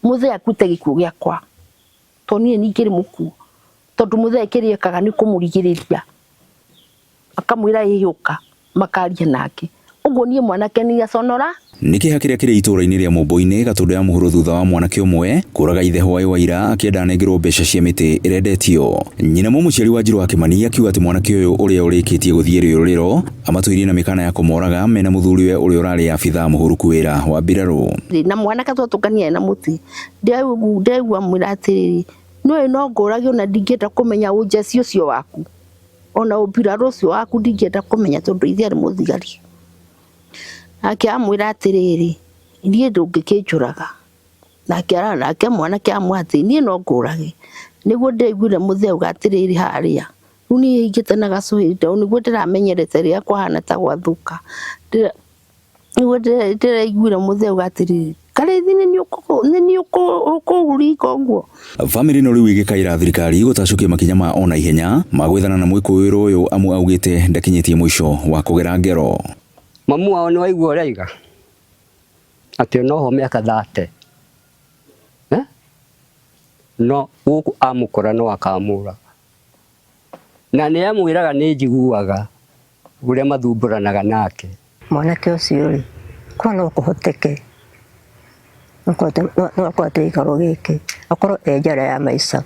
Mũthee akuĩte gĩkuũ gĩakwa, tondũ niĩ ningĩrĩ mũkuũ, tondũ mũthee kĩrĩa ekaga nĩ kũmũrigĩrĩria, akamwĩra ĩyũka, makaria nake. Ũguo niĩ mwanake nĩ aconora. Nĩ kĩeha kĩrĩa kĩrĩ itũũra-inĩ rĩa Mũmbũ-inĩ, Gatũndũ ya Mũhuro thutha wa mwanake ũmwe kũraga ithe hwaĩ wa ira akĩenda anengerwo mbeca cia mĩtĩ ĩrendetio. Nyina mũmũciari Wanjirũ wa Kĩmani akiuga atĩ mwanake ũyũ ũrĩa ũrĩkĩtie gũthiĩ rĩũrĩro amatũirie na mĩkana ya kũmoraga mena mũthuriwe ũrĩa ũrarĩ abithaa mũhuruku wĩra wa mbirarũ. Na mwanake twatũnganire na mũtĩ, ndegua amwĩra atĩrĩrĩ, nĩũĩ no ngũrage ona ndingĩenda kũmenya ũnjeci ũcio waku, ona ũmbirarũ ũcio waku ndingĩenda kũmenya tondũ ithe arĩ mũthigari. Nake amwĩra atĩrĩrĩ, niĩ ndũngĩkĩnjũraga. Nake nake mwanake amwĩra atĩ niĩ no ngũrage. Nĩguo ndĩraiguire mũthee auga atĩrĩrĩ harĩa, rĩu niĩ hingĩte na gacũhĩ tondũ nĩguo ndĩramenyerete rĩrĩa kwahana ta gwathũka. Nĩguo ndĩraiguire mũthee auga atĩrĩrĩ, Karĩithi nĩ niĩ ũkũhuringa ũguo? Bamĩrĩ ĩno rĩu ĩgĩkaĩra thirikari gũtacũkia makinya ma o na ihenya ma gwethana na mwĩkũĩrwo ũyũ amu augĩte ndakinyĩtie mũico wa kũgera ngero. Mamu wao nĩ waigua ũrĩa aiga atĩ onoho mĩaka thate eh? No gũkũ amũkora no akamũraga na nĩ amwĩraga nĩ njiguaga ũrĩa mathumbũranaga nake. Mwanake ũcio rĩ, korwo no kũhoteke no akorwo gĩikaro gĩkĩ akorwo e njera ya maica.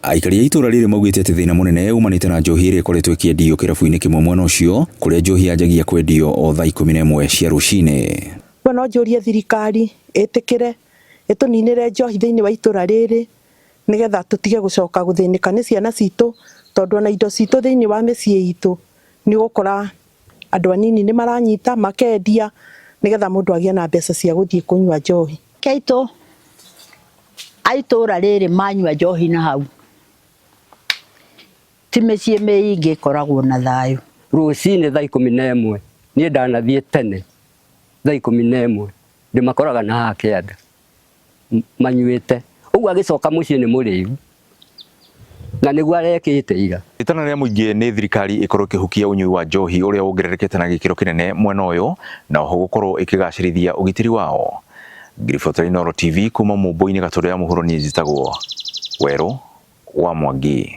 Aikari a itũra rĩrĩ maugĩte atĩ thĩna mũnene umanĩte na njohi ĩrĩa ĩkoretwo ĩkĩendio kĩrabu-inĩ kĩmwe mwena ũcio kũrĩa njohi yanjagia kwendio o thaa 11 cia rũcinĩ. Rĩu no njũrie thirikari ĩtĩkĩre ĩtũninĩre njohi thĩinĩ wa itũra rĩrĩ nĩgetha tũtige gũcoka gũthĩnĩka nĩ ciana citũ tondũ ona indo citũ thĩinĩ wa mĩciĩ itũ nĩ ũgũkora andũ anini nĩ maranyita makendia nĩgetha mũndũ agĩe na mbeca cia gũthiĩ kũnyua njohi. Keitũ a itũra rĩrĩ manyua njohi na hau ti mĩciĩ mĩingĩ ĩkoragwo na thayũ. Rũcinĩ thaa 11 niĩ ndanathiĩ tene thaa 11 ndĩmakoraga na haha kĩanda manyuĩte ũguo agĩcoka mũciĩ nĩ mũrĩu na nĩguo arekĩte ira. Ĩtana rĩa mũingĩ nĩ thirikari ĩkorwo ĩkĩhukia ũnyui wa njohi ũrĩa wongererekete na gĩkĩro kĩnene mwena ũyũ na oho gũkorwo ĩkĩgacĩrithia ũgitĩri wao. Ngĩribotera Inooro TV kuma Mũmbũ-inĩ Gatũndũ ya Mũhuro niĩ njĩtagwo Werũ wa Mwangi.